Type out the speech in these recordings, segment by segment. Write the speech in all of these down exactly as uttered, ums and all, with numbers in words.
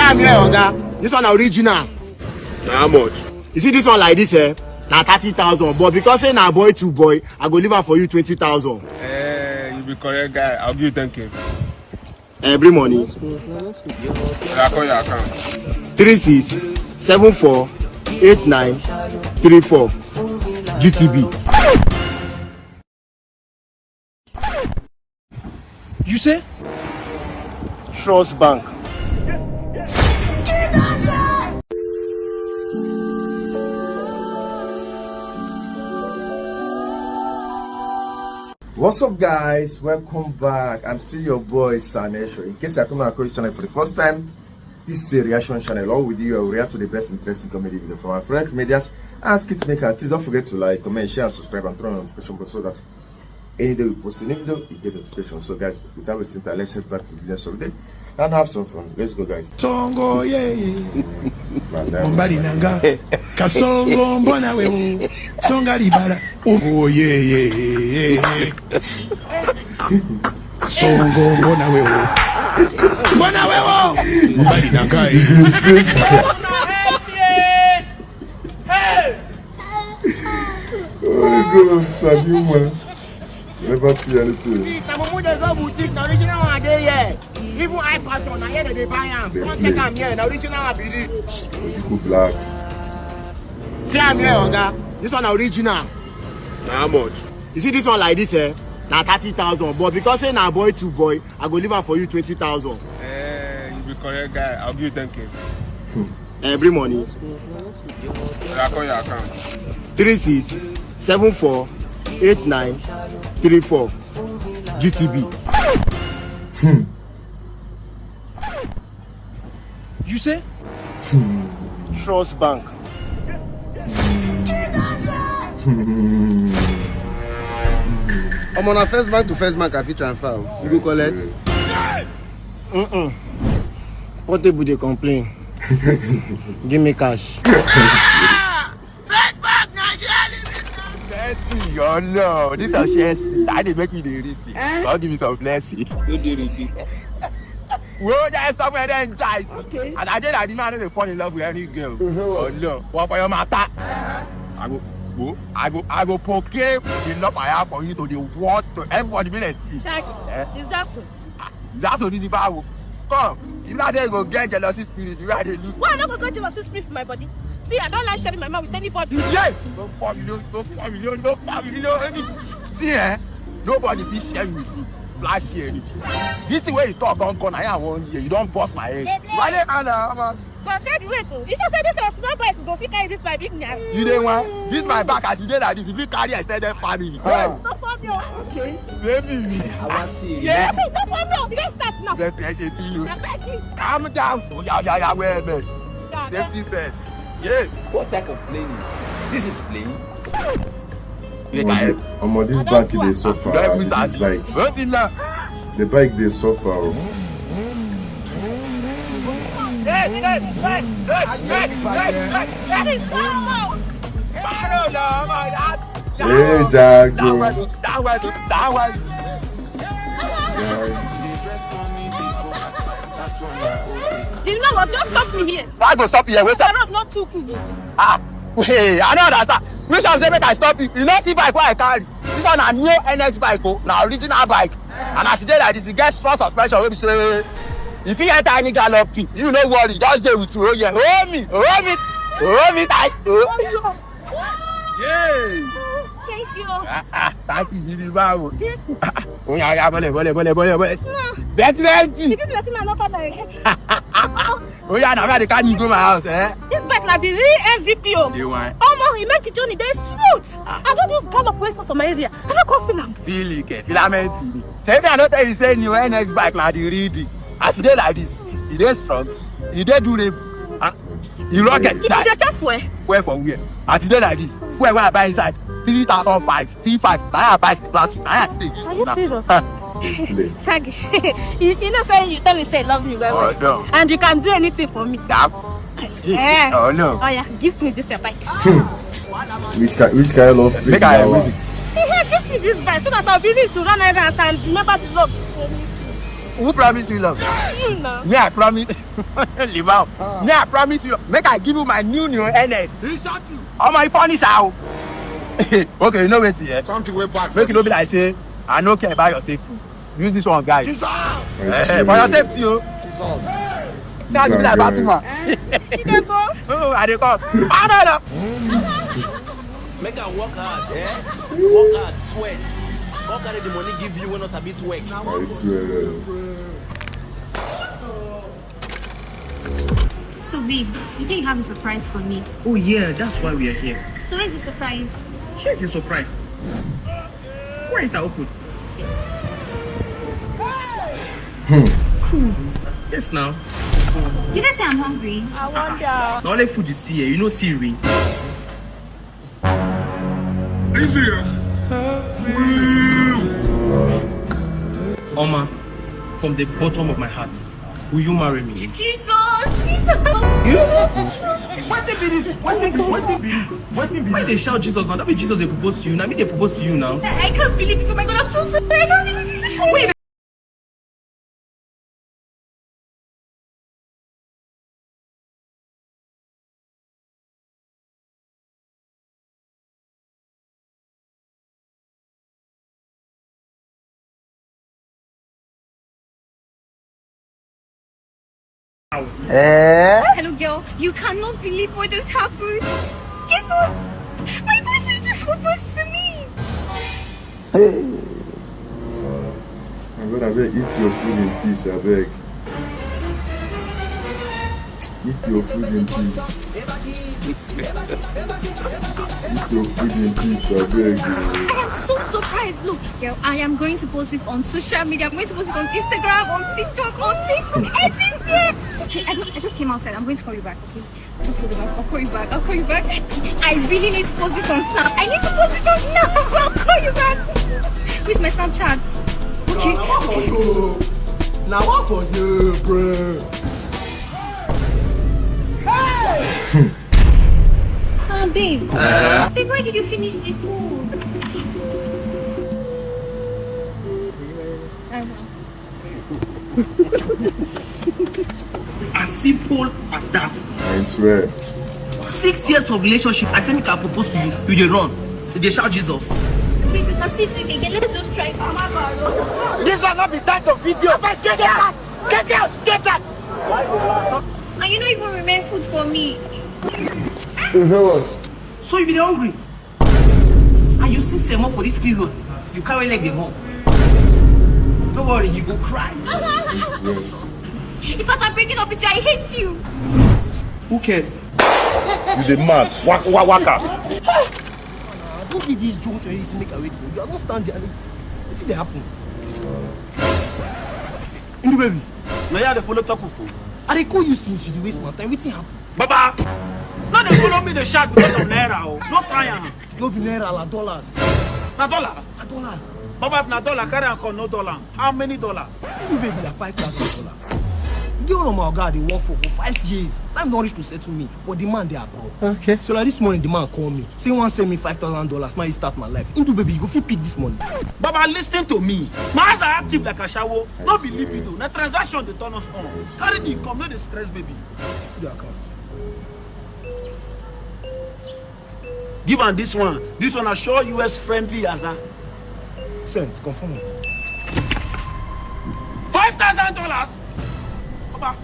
I'm here, Oga. This one na original. Na how much? You see this one like this, eh? Na thirty thousand. But because say na boy to boy, I go leave am for you twenty thousand. Eh, you be correct guy. I'll give you ten K. Every morning. Oya, call your account. Three six seven four eight nine three four G T B. You say? Trust Bank. What's up, guys? Welcome back. I'm still your boy, Sanesho. In case you are coming across this channel for the first time, this is a reaction channel. All we do, we react to the best interesting comedy video from our friend comedians and skit maker. Please don't forget to like, comment, share, and subscribe, and turn on notification bell so that any day we post a new video, you get notification. So, guys, without wasting time, let's head back to the business of the day and have some fun. Let's go, guys. Songo, yeah, yeah. Man, that Mbali nanga. Kasongo, mbona wewe. Songa libala. Oh, yeah, yeah, yeah, yeah. Kasongo, mbona wewe. Mbona wewe. Mbali nanga. Oh my God, Sabi woman. Never see anything. See, Tamumu dey go boutique, na original one dey here. Even high fashion, na here they dey buy am. Come take am here, na original one be this. Beautiful black. See am here, Oga. This one na original. Na how much? You see this one like this, eh? Na thirty thousand. But because say na boy to boy, I go leave am for you twenty thousand. Eh, you be correct guy. I'll give you ten K. Every morning. Oya, call your account. Three six seven four eight nine three four G T B. Hmm. You say? Hmm. Trust Bank. Hmm. Omo, na first bank to first bank I fit transfer o. You go collect? Mm-mm. Portable dey complain. Give me cash. First bank Nigeria limited. Blessing, your love. This your Chelsea. That dey make me dey reason. Eh? Come give me some blessing. No dey ready. Well, there is somewhere there in Chelsea. Okay. And I dey like the man no dey fall in love with any girl. Mm-hmm. Oh no. But for your matter, I go, go, I go, I go proclaim the love I have for you to the world, to everybody wey dey see. Shaggy, eh? Is that so? Ah, is that so? This is bad. Come, if not, you go get jealousy spirit. You are the look. Why I no go get jealousy spirit for my body? See, I don't like sharing my mouth with anybody. Yeah. No family, no, no family, no, no family, no any. See, eh? Nobody fit share you with me. Flash here. This thing wey you talk don gone. I am one year. You don burst my head. Wale Anna, man. But shey the way too. You sure say this your small bike go fit carry this my big nyash? You dey wan? This my back as e dey like this. If you carry extended family. Ah. No problem. Okay. Baby. I wan see you. Yeah. No problem. We don start now. Let me say to you. I beg you. Calm down. Oya, oya, oya, wear helmet. Yeah, safety first. Yeah. What type of plane is this? This is plane? Make I help. Omo, this bank dey suffer. This bike. Wetin na? The bike dey suffer o. Hey, hey, hey, hey, hey, hey, hey, hey. Hey, Jago. That one, that one, that one. You know what? Just stop me here. I go stop here. Wait. The road not too cool. Ah, wait, I no understand. Which one say make I stop you? You no see bike wey I carry. This one na new N X bike o, na original bike. And as e dey like this, e get strong suspension wey be say if you enter any gallop, you no worry, just dey with me. Oh yeah, hold me, hold me, hold me tight. Oh. Yay! Thank you. Ah, ah, thank you, Bidi Bawo. Yes. Oh yeah, yeah, bole, bole, bole, bole, bole. Betty, Betty. If you see my number again. Oh yeah, now I dey carry you go my house, eh? This bike na the real M V P o. The one. Omo, he make the journey dey smooth. Ah. I don just gallop wey for my area. I no come feel am. Feel it, eh? Filament. Tell me, I no tell you say new N X bike na the real deal. As e dey like this, e dey strong, e dey durable, and e rugged. If you dey chop fuel. Fuel for where? As e dey like this, fuel wey I buy inside three thousand five, T five. Na I buy since last week. Na I still dey use till now. Are you serious? Huh. Play. Shaggy, you, you know say you tell me say you love me well well. Oh, no. And you can do anything for me. Damn. Eh. Oh, no. Oh yeah, give me this your bike. Which kind, which kind of play? Make I that one. He give me this bike so that I'll be easy to run errands and remember the road. Who promise you love? You now. Me, I promise. Leave out. Me, I promise you. Make I give you my new new N S. Exactly. Omo, you funny, sha. Okay, you know wetin, eh? Something wey bad. Make e no be like say I no care about your safety. Use this one, guys. Jesus! Eh, for your safety, oh. Jesus. See how you be like Batman. You dey go? Oh, I dey come. Ah, no, no. Make I work hard, eh? Work hard, sweat. Come carry the money give you wey no sabi twerk. I swear. So, babe, you say you have a surprise for me. Oh, yeah, that's why we are here. So, where's the surprise? Here's the surprise. Why it open? Food. Yes, now. Did I say I'm hungry? I wonder. Now, only food you see here, you know, see ring. Are you serious? Oma, from the bottom of my heart, will you marry me? Jesus! Jesus! Jesus! Wetin be this? Wetin be, wetin be this? Wetin be, why you dey shout Jesus now? No be Jesus dey propose to you. Na me dey propose to you now. I, I can't believe this. Oh my God, I'm so sorry. I can't believe this. Wait. Eh? Hello, girl. You cannot believe what just happened. Guess what? My boyfriend just proposed to me. Hey. My brother, abeg, eat your food in peace, abeg. Eat your food in peace. Eat your food in peace, abeg. I am so surprised. Look, girl, I am going to post this on social media. I'm going to post it on Instagram, on TikTok, on Facebook, everywhere. Okay, I just, I just came outside. I'm going to call you back, okay? Just hold on. I'll call you back. I'll call you back. I really need to post this on Snap. I need to post this on Snap. I'll call you back. Where's my Snapchat? Okay. Now what for you? Now what for you, bro? Ah, babe. Babe, why did you finish the food? As simple as that. I swear. Six years of relationship, I say make I propose to you, you dey run. You dey shout Jesus. Babe, you can see it again. Let's just try. This one not be time to video. Get out! Get out! Get out! And you no even remain food for me. So you be dey hungry? And you see semo for this period, you carry leg dey run. No worry, you go cry. In fact, I'm breaking up with you. I hate you. Who cares? You dey mad. Wa-, wa-, waka. Don't be this junction you make I wait for you. I don't stand there. Wetin dey happen? Indu baby. Now you dey follow talk for. I dey call you since you dey waste my time. Wetin happen? Baba, no dey follow me dey shout because of naira o. No try am. No be naira, na dollars. Na dollar? Na dollars. Baba, if na dollar, carry am come, no dollar. How many dollars? You baby, na five thousand dollars. You get one of my oga I dey work for for five years. Time don reach to settle me, but the man dey abroad. Okay. So, like, this morning, the man call me. Say he wan send me five thousand dollars, make I start my life. Indu baby, you go fit pick this money. Baba, listen to me. My eyes are active like ashawo. No be libido. Na transaction dey turn us on. Carry the income, no dey stress baby. Put the account. Give am this one. This one na sure U S friendly as a. Send, confirm. Five thousand dollars? Baba,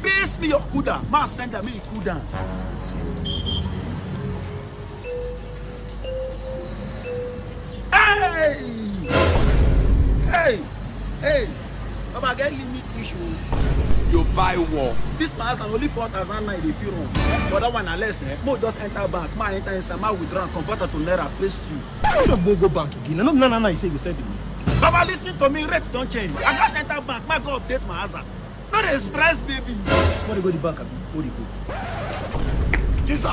paste me your kuda. Ma send am, make e cool down. Hey! Hey! Hey! Baba, get limit issue. You buy war. This my house na only four thousand nine dey fit run. But that one na less, eh? Mo just enter bank, ma enter inside, ma withdraw, convert am to naira, paste you. Sure, go go bank again. No, no, no, no, you say you send me. Baba, listen to me, rate don change. I just enter bank, ma go update my house. No dey stress baby. What dey go the bank, abi? What dey go? Jesus!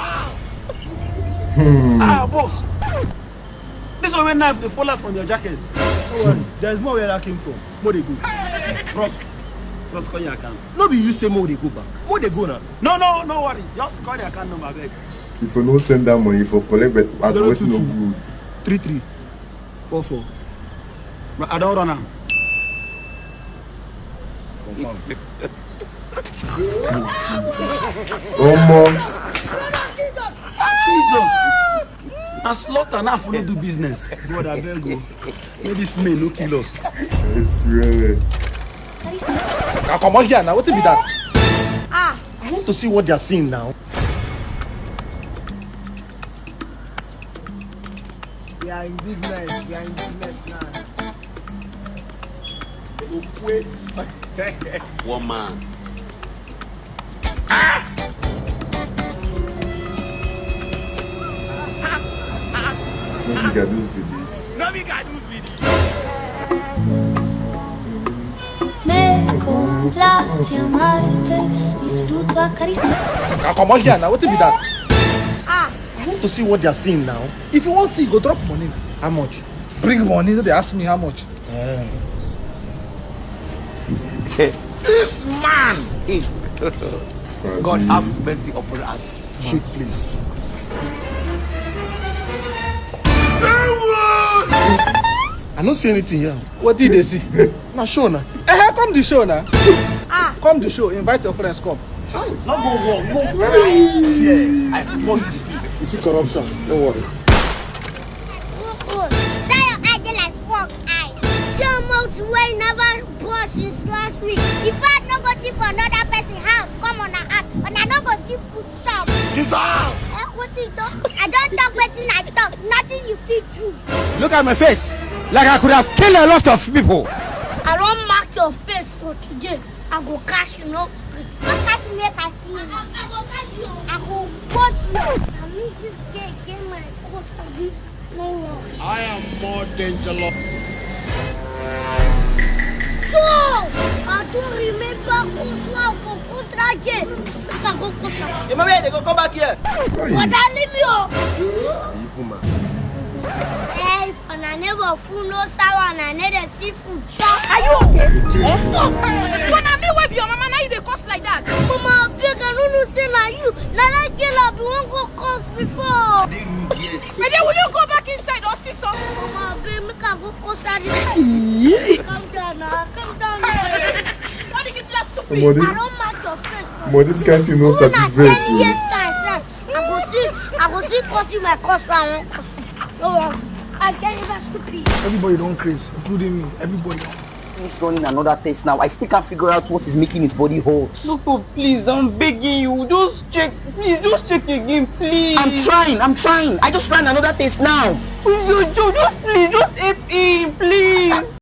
Ah, boss. This one wey knife dey fall out from your jacket. No worry, there is more where that came from. Mo dey go. Bros, bros, call your account. No be you say mo dey go bank. Mo dey go now. No, no, no worry. Just call the account number, abeg. If you no send that money, if you collect, but as wetin no good. Three three four four. Bro, I don run am. Omo. Jesus. Na slaughter na follow do business. God abeg o. Make this man no kill us. I swear. Now come on here now. What be that? I want to see what they are seeing now. We are in business. We are in business now. One man. No be Gadus be this. No be Gadus be this. Me complace amarte, disfruto acaricio. Now come on here now. What be that? I want to see what they are seeing now. If you want see, go drop money now. How much? Bring money. No, they ask me how much. This man. Sabi. God have mercy upon us. Shake, please. I don't see anything here. What did they see? Na show na. Eh, come the show now. Come the show. Invite your friends. Come. No go work. No go work. Yeah. I must speak. You see corruption. Don't worry. Say your eye dey like fuck eye. See how much wey never brush since last week. If I no go thief for another person house, come on house, but I no go see food shop. Jesus! Eh, wetin you talk? I don talk wetin I talk. Nothing you fit do. Look at my face. Like I could have killed a lot of people. I don mark your face for today. I go catch you, no? No catch me, make I see you. I go catch you. I go boss you. I mean, this girl get my custody. No worry. I am more dangerous. Joe! I don't remember Kosra for Kosra again. Make I go Kosra. Hey, mommy, they go come back here. But I leave you. Evil man. Hey, if una neighbor full no sour, una need a seafood chop. Are you okay? Eh? Fuck! So na me wey be your mama, na you dey cuss like that? Mama, abeg, I no know say na you. Na that girl I be wan go cuss before. Baby, will you go back inside or see some? Mama, abeg, make I go cuss that. Calm down now, calm down now. What did you do, stupid? Omo, this, I don mark your face. omo, this kind thing no sabi vex o. Yes, I said. I go see, I go see, cause you my cause, so I won't cause you. No worry. I get it, that's stupid. Everybody don craze, including me. Everybody. He's running another test now. I still can't figure out what is making his body hot. Doctor, please, I'm begging you. Just check. Please, just check again, please. I'm trying. I'm trying. I just ran another test now. Please, just, just, just please, just help him, please.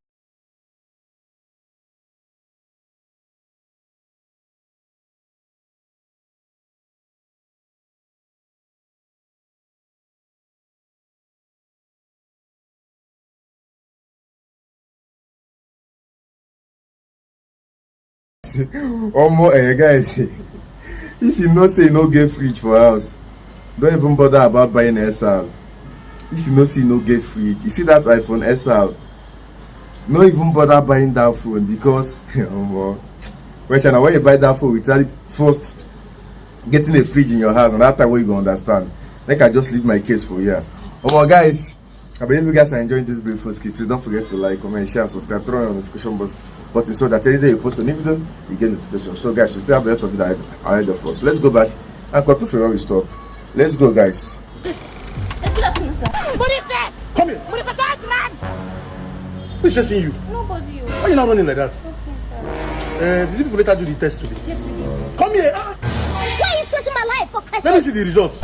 Omo, eh, guys, if you know say you no get fridge for house, don't even bother about buying S R. If you know say you no get fridge, you see that iPhone S R, no even bother buying that phone because, omo, well, China, when you buy that phone without first getting a fridge in your house, and that time wey you go understand. Make I just leave my case for here. Omo, guys, I believe you guys are enjoying this beautiful skit. Please don't forget to like, comment, share, and subscribe. Turn on the notification bus- button so that any day you post a new video, you get notification. So, guys, we still have a lot of video ahead, ahead of us. So let's go back and continue from where we stop. Let's go, guys. Good afternoon, sir. Boniface! Come here. Boniface, don't man! Who's chasing you? Nobody, oh. Why you not running like that? Nothing, sir. Uh, did you people later do the test today? Yes, we did. Come here. Ah, Why are you stressing my life for Christmas? let me see the results.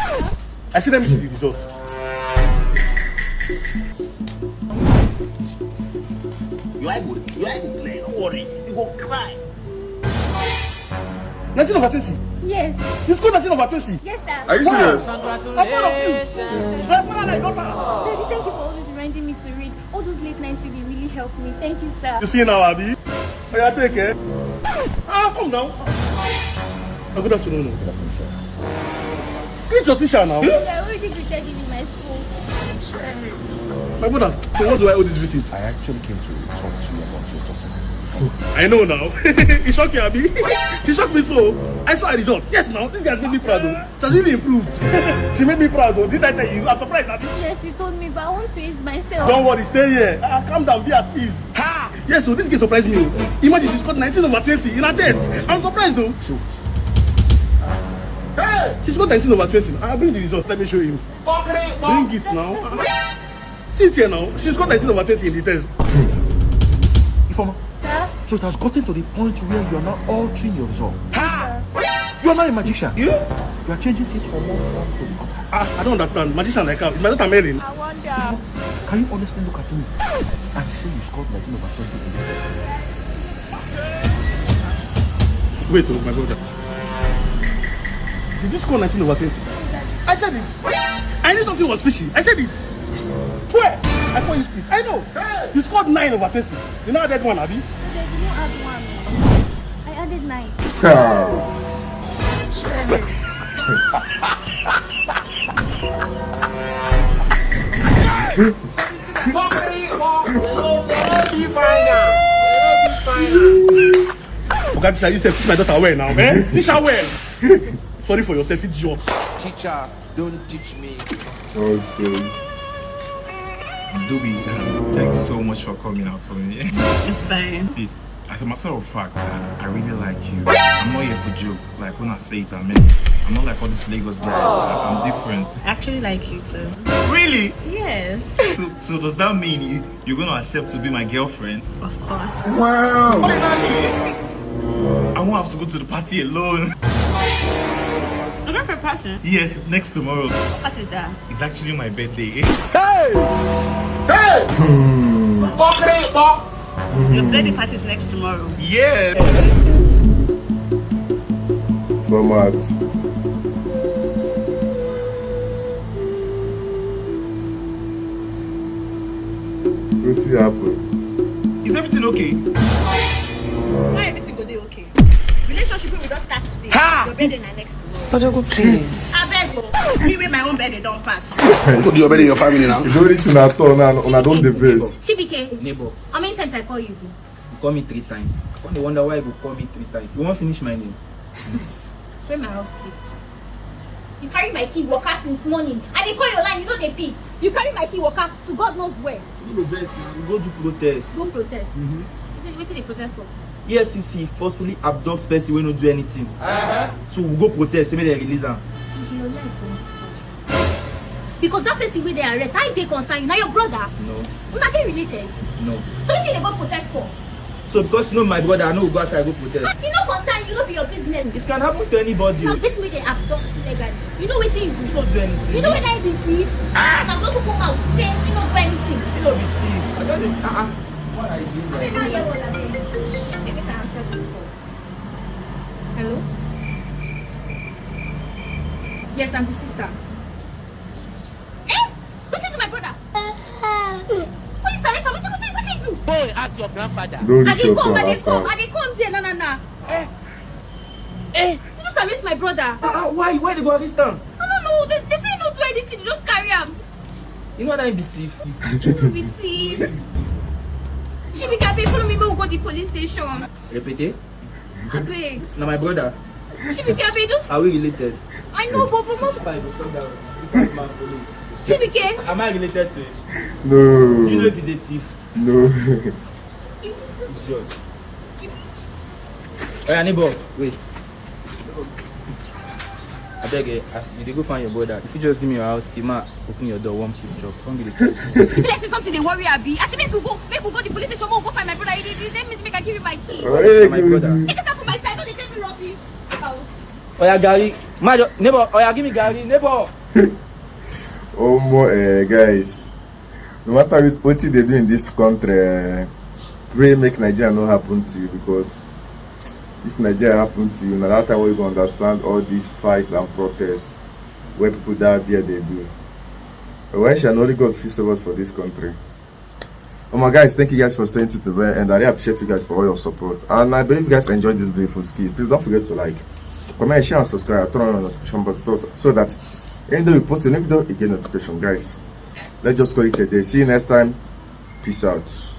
I see. Let me see the results. Your eye go, your eye go clear. Don't worry. You go cry. Nineteen over twenty. Yes. You scored nineteen over twenty. Yes, sir. Are you serious? I'm proud of you. My father and my daughter. Daddy, thank you for always reminding me to read. All those late nights reading really helped me. Thank you, sir. You see now, Abby? Oh, yeah, take care. Ah, come now. Ah, good afternoon. Good afternoon, sir. Meet your teacher now. They already greeted him in my school. My brother, so what do I owe this visit? I actually came to talk to you about your daughter. If I I know now. It shocked you, Abi. She shocked me so. I saw her results. Yes, now this guy made me proud. Oh. She has really improved. She made me proud. Oh. Did I tell you? I'm surprised, Abi. Yes, you told me, but I want to ease myself. Don't worry, stay here. Ah, calm down, be at ease. Yes, so this girl surprised me. Oh. Imagine she's got nineteen over twenty in her test. I'm surprised though. so, She's got nineteen over twenty. I'll bring the result. Let me show him. Bring it now. See it here now. She's got nineteen over twenty in the test. Ifeoma, Sir? so it has gotten to the point where you are now altering your result. You are now a magician. You are changing things from one form to the other. Ah, I don't understand. Magician like how? Is my daughter Merlin? I wonder. Can you honestly look at me and say you scored nineteen over twenty in this test? Wait, oh, my brother. Did you score nineteen over twenty? I said it. I knew something was fishy. I said it. Where? I call you split. I know. You scored nine over twenty. You now added one, Abi? They did not add one. Oh. I added nine. Oga teacher, you sef teach my daughter well now. Eh? Teach her well. Sorry for yourself, idiot. Teacher, don't teach me. Nonsense. Dubi, um, thank you so much for coming out for me. It's fine. See, as a matter of fact, uh, I really like you. I'm not here for joke. Like when I say it, I mean it. I'm not like all these Lagos guys. I- I'm different. I actually like you too. Really? Yes. So, so does that mean you, you're gonna accept to be my girlfriend? Of course. I won't have to go to the party alone. Your girlfriend person? Yes, next tomorrow. What is that? It's actually my birthday. Your birthday party is next tomorrow. Yeah. Format. Wetin happen? Is everything okay? Why everything go dey okay? Relationship wey we don start today. Your birthday na next tomorrow. Odogu, please. Abeg o, me wey my own birthday don pass. Put your bed in your family now. You don reach una turn now, una don dey vex. Chibike, Neighbor, how many times I call you? You call me three times. I come dey wonder why you go call me three times. You wan finish my name? Where my house key? You carry my key waka since morning. I dey call your line, you no dey pick. You carry my key waka to God knows where. You no go vex now. We go do protest. Go protest. Mhm. Wetin wetin dey protest for? E F C C forcefully abduct person wey no do anything. So we go protest say make dem release am. Chike, your life don spoil. Because that person wey dey arrest, how e take concern you? Na your brother? No, Una dey related? No. So wetin you dey go protest for? So because you know my brother, I no go go outside go protest. E no concern you, no be your business. It can happen to anybody. Now this wey dey abduct illegally, you know wetin you do? You no do anything. You know whether e be thief? Na go also come out say e no do anything. You no be thief. I just dey ah ah. What I do? Abeg, no hear word, abeg. Make I answer this call. Hello? Yes, I'm the sister. Eh? Wetin do my brother? Who is Sarisa? Wetin wetin wetin do? Go and ask your grandfather. No I reach dey your come, phone, I dey ask come, am. I dey come there, na na na. Eh, You just arrest my brother. Ah ah, why why they go arrest am? I don't know. They, they say he no do anything. They just carry am. You know that he be thief. He no be thief. Chibike, abeg follow me make we go the police station. Repete. Abeg. Na my brother. Chibike, abeg just. Are we related? I know, but but but. Fine, go stop that one. Look at the man for me. Chibike. Am I related to him? No. Do you know if he's a thief? No. Idiot. Oya neighbor, wait. Abeg, eh, as you dey go find your brother, if you just give me your house key, ma open your door, warm soup chop. Come give the kids. E be like say something dey worry abi. I say make we go, make we go the police station, make we go find my brother. You dey you dey tell me say make I give you my key. Hey, My brother. Make I for my side, no dey tell me rubbish. Ow. Oya garri, ma jo neighbor, oya give me garri, neighbor. Omo, eh, guys. No matter with wetin dey do in this country, eh, pray make Nigeria no happen to you, because if Nigeria happen to you, na that time wey you go understand all these fights and protests wey people dey out there dey do. Well, shall only God fit save us for this country. Oh my guys, thank you guys for staying to the very end. I really appreciate you guys for all your support. And I believe you guys enjoyed this beautiful skit. Please don't forget to like, Comment, share, and subscribe. Turn on the notification button so, so that any day we post a new video, you get notification, guys. Let's just call it a day. See you next time. Peace out.